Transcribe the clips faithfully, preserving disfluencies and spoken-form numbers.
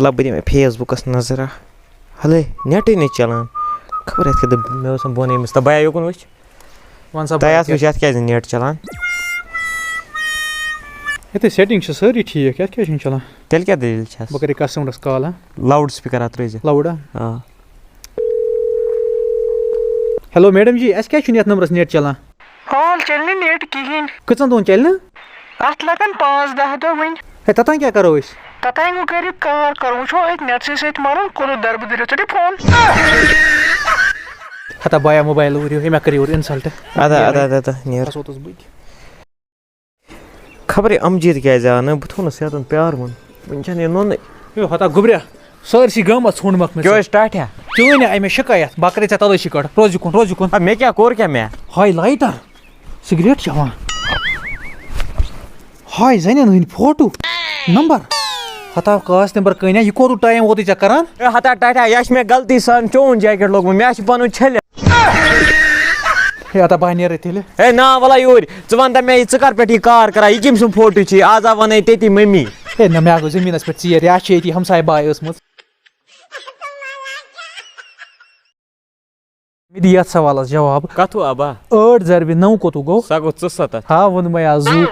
وَلہٕ بہٕ دِمہٕ فیس بُکَس نظرہ۔ ہَلے، نٮ۪ٹٕے نہٕ چَلان۔ خبر اَتھ کیٛاہ دٔ-، مےٚ اوس وَنان بہٕ وَنہٕ أمِس، تہٕ بیا یوکُن وٕچھ۔ وَن سا تۄہہِ بیا اَتھ کیٛاہ؟ وٕچھ، اَتھ کیٛازِ نہٕ نٮ۪ٹ چَلان؟ ییٚتہِ سیٹِنٛگ چھِ سٲری ٹھیٖک، یَتھ کیٛازِ چھُنہٕ چَلان؟ تیٚلہِ کیٛاہ دٔلیٖل چھَس؟ بہٕ کَرٕ یہِ کَسٹمَرَس کال، ہا؟ لاوُڈ سپیٖکَر اَتھ ترٛٲیزِ۔ لاوُڈ، ہا؟ آ۔ ہیلو میڈم جی، اَسہِ کیٛازِ چھُنہٕ یَتھ نمبرَس نٮ۪ٹ چَلان؟ حال چلہِ نہٕ نیٹ کِہیٖنۍ۔ کٔژَن دۄہَن چلہِ نہٕ؟ اَتھ لَگَن پانٛژھ دَہ دۄہ وٕنۍ۔ ہے، توٚتام کیٛاہ کَرو أسۍ؟ توٚتام گوٚو کٔرِو کار، کَرو وٕچھو أتھۍ نیٹسٕے سۭتۍ مَرُن، کوٚرُو دَربہٕ دٔرِو ژٕ تہِ فون۔ ہتا بایا موبایل اوٗرۍ یِو، ہے، مےٚ کٔرِو اورٕ اِنسَلٹ۔ اَدا، اَدا، اَدا، اَدا، نیر۔ اَسہِ ووتُس بہٕ تہِ۔ خبرے اَمجیٖد کیٛازِ آو نہٕ، بہٕ تھوٚونَس یَتَن پیٛارٕ وُن، وٕنہِ چھَنہٕ یہِ نوٚنٕے۔ ہے، ہتا گوٚبریا، سٲرسٕے گامَس ژھونٛڈ مَکھ مےٚ کیٛاہ ژےٚ۔ ٲسۍ ٹاٹھیا؟ چٲنۍ آیہِ مےٚ شِکایت، بہٕ کَرے ژےٚ تَلٲشی کَڑ۔ روز یُکُن، روز یُکُن۔ آ، مےٚ کیٛاہ کوٚر کیٛاہ مےٚ؟ ہاے لایٹَر، سِگریٹ چٮ۪وان۔ ہاے زَنٮ۪ن ہٕنٛدۍ فوٹو، نمبر۔ ہتا کاس نمبر کٲنیا، یہِ کوٚت ٹایم ووتُے ژےٚ کران؟ اے ہتا ٹاٹھا، یہِ چھُ مےٚ غلطی سان چون جیکٹ لوگمُت، مےٚ چھُ پَنُن چھٔلِتھ۔ ہے ہتا بہٕ ہا نیرٕ تیٚلہِ۔ ہے نا وَلا یوٗرۍ، ژٕ وَن تہٕ مےٚ، یہِ ژٕ کَر پٮ۪ٹھ یہِ کار کران، یہِ کٔمۍ سُنٛد فوٹو چھُ یہِ؟ آز ہا وَنَے تٔتی مٔمی۔ ہے نہ، مےٚ ہا گوٚو زٔمیٖنَس پٮ۪ٹھ ژیر، یہِ ہا چھِ ییٚتی ہمساے باے ٲسمٕژ۔ مےٚ دِ یَتھ سوالَس جواب۔ کَتھوٗ اَبا؟ ٲٹھ ضربِ نَو کوٚتوٗ گوٚو؟ سۄ گوٚو ژُسَتَتھ۔ ہا، ووٚن مےٚ آز زُو۔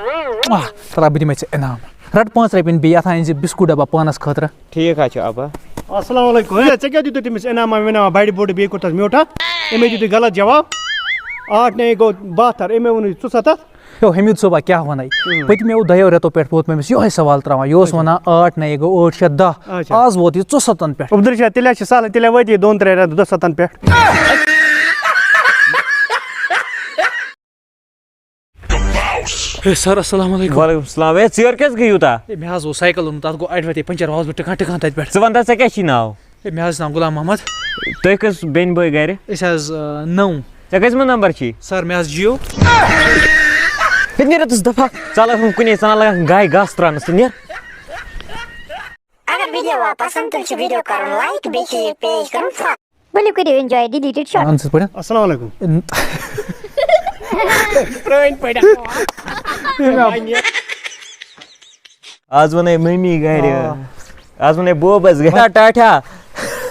آہ، تَلہ بہٕ دِمَے ژےٚ انعام۔ رَٹ پانٛژھ رۄپیَن بیٚیہِ، یَتھ اَنہِ زِ بِسکوٗٹ ڈَبہ پانَس خٲطرٕ۔ ٹھیٖک حظ چھُ اَبا۔ السلام علیکم۔ ہے، ژےٚ کیٛاہ دیُتُتھ تٔمِس انعام وِنعام بَڑِ بوٚڑ بیٚیہِ کوٚرتھَس میوٗٹھا؟ أمۍ دیُتُے غلط جواب۔ ٲٹھ نَیہِ گوٚو بَہہ تَر، أمۍ ووٚنُے ژُسَتَتھ۔ ہیو حمید صٲبا کیٛاہ وَنَے؟ اۭں۔ پٔتمیو دۄیو رٮ۪تو پٮ۪ٹھ ووت مےٚ أمِس یِہوٚے سوال ترٛاوان۔ یہِ اوس اچھا۔ وَنان ٲٹھ نَیہِ گوٚو ٲٹھ شیٚتھ دَہ۔ اچھا۔ آز ووت یہِ ژُسَتَن پٮ۪ٹھ۔ عبدالرشید، تیٚلہِ حظ چھِ سہلٕے، تیٚلہِ حظ وٲتی یہِ دۄن ترٛٮ۪ن رٮ۪تَن دُسَتَن پٮ۪ٹھ۔ ہے سَر، السلام علیکم۔ وعلیکم السلام۔ ہے، ژیر کیٛازِ گٔے یوٗتاہ؟ ہے، مےٚ حظ اوس سایکل اوٚنمُت، تَتھ گوٚو اَڑِ وَتہِ پنٛچَر، وۄنۍ اوسُس بہٕ ٹِکان ٹِکان تَتہِ پٮ۪ٹھ۔ ژٕ وَن تہٕ، ژےٚ کیٛاہ چھی ناو؟ ہے، مےٚ حظ چھُ ناو غلام محمد۔ تُہۍ کٔژ بیٚنہِ بٲے گَرِ؟ أسۍ حظ، آ، نَو۔ ژےٚ کٔژمہِ نمبر چھی؟ سَر، مےٚ حظ جِیو۔ ہے، نیرٕ تَس دَفا۔ ژَلَکھ وۄنۍ کُنے، ژٕ نہ لَگَکھ گایہِ گاسہٕ ترٛاونَس، ژٕ نیر۔ اگر ویڈیو آو پسند، تیٚلہِ چھُ ویڈیو کرُن لائک، بیٚیہِ چھُ یہِ پیج کرُن فالو۔ ؤلِو کٔرِو enjoy the deleted shot۔ اَہَن سا پٲٹھۍ۔ السلام علیکم۔ اِن-، پرٛٲنۍ پٲٹھۍ۔ آز وَنے مٔمی گَرِ۔ آ۔ آز وَنے بوبَس گَرِ۔ ٹاٹھا۔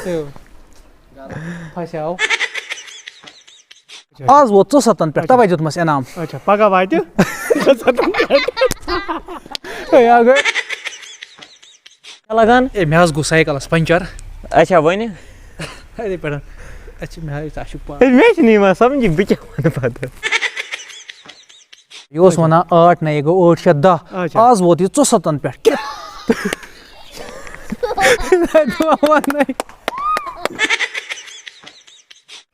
تہٕ پھسیو۔ آز ووت ژُسَتَن پٮ۪ٹھ، اچھا۔ تَوَے دیُتمَس انعام۔ اچھا، پگاہ واتہِ۔ ہے، یا گٔے۔ کیٛاہ لگان؟ ہے، مےٚ حظ گوٚو سایکلَس پنٛچَر۔ اچھا، وۄنۍ؟ اَتھے پٮ۪ٹھ۔ اَسہِ چھِ، مےٚ حظ، اَسہِ چھُ پَے۔ ہے، مےٚ چھُنہٕ یِوان سَمجھی، بہٕ کیٛاہ وَنہٕ پَتہٕ؟ یہِ اوس وَنان، ٲٹھ نَیہِ گوٚو ٲٹھ شیٚتھ دَہ۔ اچھا۔ آز ووت یہِ ژُسَتَن پٮ۪ٹھ۔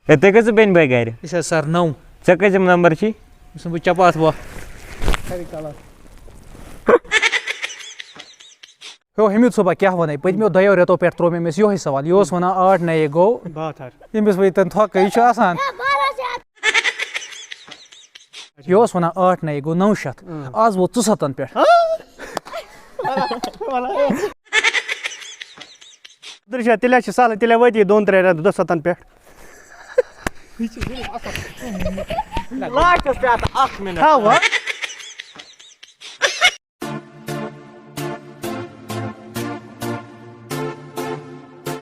ہے، تُہۍ کٔژ بیٚنہِ بٲے گَرِ؟ أسۍ حظ سَر نَو۔ ژےٚ کٔژِم نمبر چھی؟ یُس بہٕ چپاتھ وۄتھ۔ ہیو حمید صٲبا، کیٛاہ وَنَے؟ پٔتمیو دۄیو رٮ۪تو پٮ۪ٹھ ترٛوو مےٚ أمِس یِہوٚے سوال۔ یہِ اوس وَنان، ٲٹھ نَیہِ گوٚو۔ بہتر۔ ییٚمِس وۄنۍ ییٚتٮ۪ن تھۄکہٕ، یہِ چھُ آسان۔ یہِ اوس وَنان، ٲٹھ نَیہِ گوٚو نَو شیٚتھ۔ اۭں۔ آز ووت ژُسَتَن پٮ۪ٹھ۔ عبدالرشید، تیٚلہِ حظ چھِ سہلٕے، تیٚلہِ وٲتی یہِ دۄن ترٛٮ۪ن رٮ۪تَن دُسَتَن پٮ۪ٹھ۔ لاسٹَس پٮ۪ٹھ اَکھ مِنَٹ۔ تھاو وۄنۍ۔